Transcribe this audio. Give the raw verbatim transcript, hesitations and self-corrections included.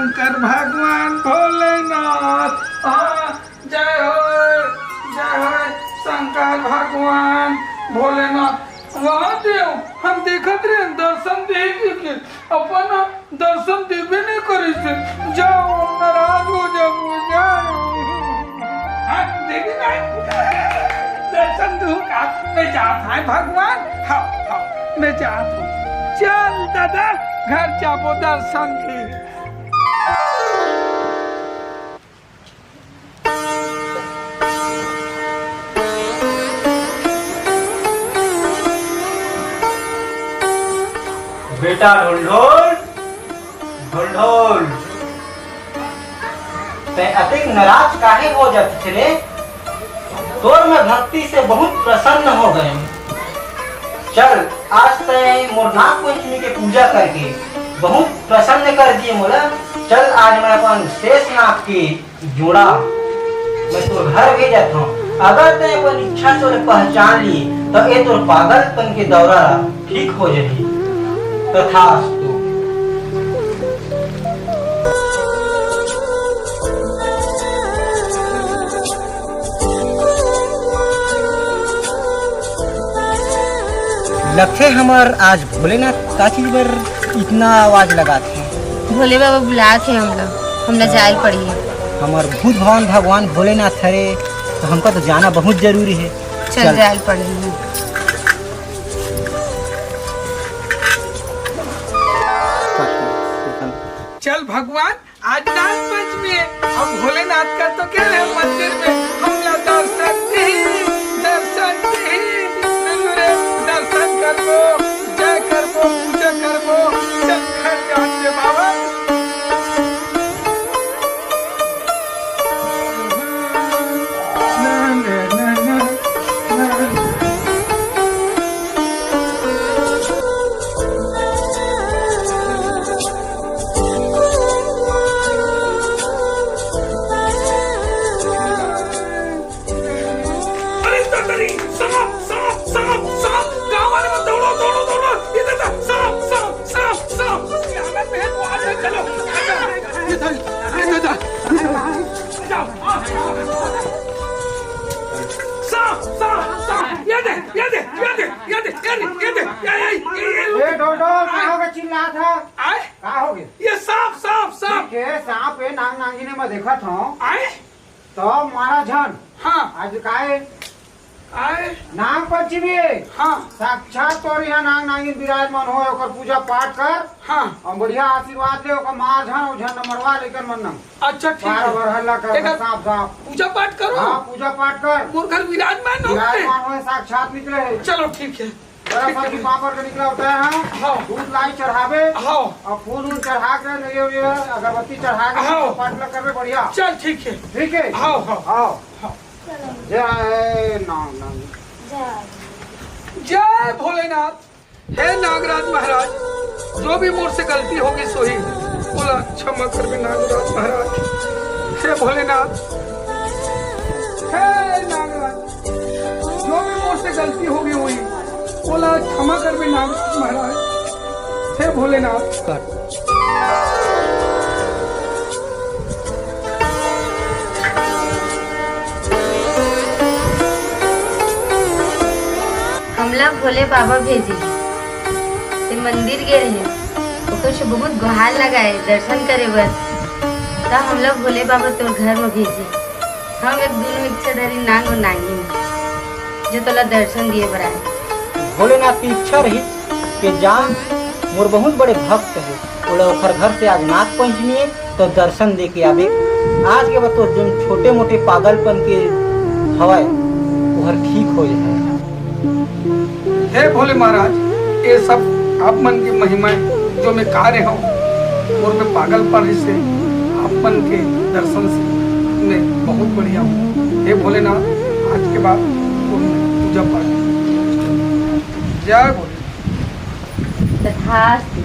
शंकर भगवान भोलेनाथ, हाँ, जय हो, जय हो शंकर भगवान भोलेनाथ। वाह देव, हम देखत रहे दर्शन दे के, अपन दर्शन देबे नहीं करिस। जाओ, नाराज हो जाबो, जाओ। हाँ, देबे नहीं। दर्शन दू का, मैं जात हूँ भगवान। हाँ, हाँ, मैं जात हूँ। चल दादा, घर जाबो दर्शन दे। बेटा ढोलढोल, ढोलढोल, तैं अतेक नाराज काहे हो जात रे? तोर मैं भक्ति से बहुत प्रसन्न हो गए। चल, आज तैं मोर नाग पंचमी के पूजा करके बहुत प्रसन्न कर दिए मोला। चल, आज मैं अपन शेष नाग के जोड़ा मैं तोर घर भेजत हूँ। अगर तैं अपन इच्छा से ओला पहचान लिए, तो ये तोर पागलपन के दौरा ठीक हो जाही। तथास्तु। लगथे हमर आज भोलेनाथ का चीज बर इतना आवाज लगात हे। भोले बाबा बुलात हे हमला, हमला जायल पड़ही। हमर भूत भवन भगवान भोलेनाथ हरे, तो हमका तो जाना बहुत जरूरी है। चल, चल। जायल पड़ही। चल भगवान, आज नाग पंचमी है, अब भोलेनाथ का तो क्या है मंदिर में, हमला दर्शन दे, दर्शन दे, जरूर है, दर्शन करबो, जय करबो, पूजा करबो, चल घर जान दे बाबा। अरे, दत्तरी, सांप, सांप, सांप, सांप, गांव वाले मत दौड़ो, दौड़ो, दौड़ो, इधर था, सांप, सांप, सांप, सांप, ये आनंद में है, तो आ जाओ, चलो, आ जाओ, ये था, ये था, आ जाओ, आ जाओ। सांप, सांप, सांप, ये दे, ये दे, ये दे, ये दे, ये दे, ये, ये, ये, ये, ये, ए, ढोल, ढोल, कहाँ का चिल्ला था? आए? का हो गया? ये सांप, सांप, सांप। ठीक है, सांप है, नाग नागिन है, मैं देखा था। आए? तो मारा झन। हाँ। आज काय? आए? नाग पंचमी है। हाँ। साक्षात तोर यहाँ नाग नागिन विराजमान हो, ओकर पूजा पाठ कर। हाँ। और बढ़िया आशीर्वाद ले, ओकर मार झन, ओ झन न मरवा लेकर मन न। अच्छा, ठीक बार है। बार हल्ला कर, एक साफ साफ। पूजा पाठ करो। हाँ, पूजा पाठ कर। मोर घर विराजमान हो। विराजमान हो, साक्षात निकले है। चलो, ठीक है। जरा सा भी पापड़ के निकला होता है, हाँ। हाँ। दूध लाई चढ़ावे। हाँ। और फूल वूल चढ़ा के, ये, ये अगरबत्ती चढ़ा के हाँ। पाठ लग करवे बढ़िया। चल, ठीक है। ठीक है। हाँ, हाँ। हाँ। हाँ। जय नाग नाग। जय। जय भोलेनाथ। हे नागराज महाराज, जो भी मोर से गलती होगी सोही, ओला क्षमा करबे नागराज महाराज। हे भोलेनाथ, हे नागराज, जो भी मोर से गलती होगी हुई, ओला क्षमा करबे नागराज महाराज। हे भोलेनाथ। हमला भोले बाबा भेजे हे। ते मंदिर गे रहे, ओकर से बहुत गुहार लगाए दर्शन करे बर, त हमला भोले बाबा तोर घर म भेजे। हम एक दुनो इच्छाधारी नांग अउ नांगिन, जो तोला दर्शन दिए बर आए। भोलेनाथ की इच्छा रही कि जा, मोर बहुत बड़े भक्त है, ओला ओखर घर से आज नाग पंचमी है, तो दर्शन दे के आबे। आज के बाद तो जोन छोटे मोटे पागलपन के हवय, ओहर ठीक हो जाए। हे भोले महाराज, ये सब आप मन के महिमा है, जो मैं कार्य हूँ, और मैं पागलपन से आप मन के दर्शन से मैं बहुत बढ़िया हूँ। हे भोलेनाथ, आज के बाद पूजा पाठ। जय भोले। तथास्तु।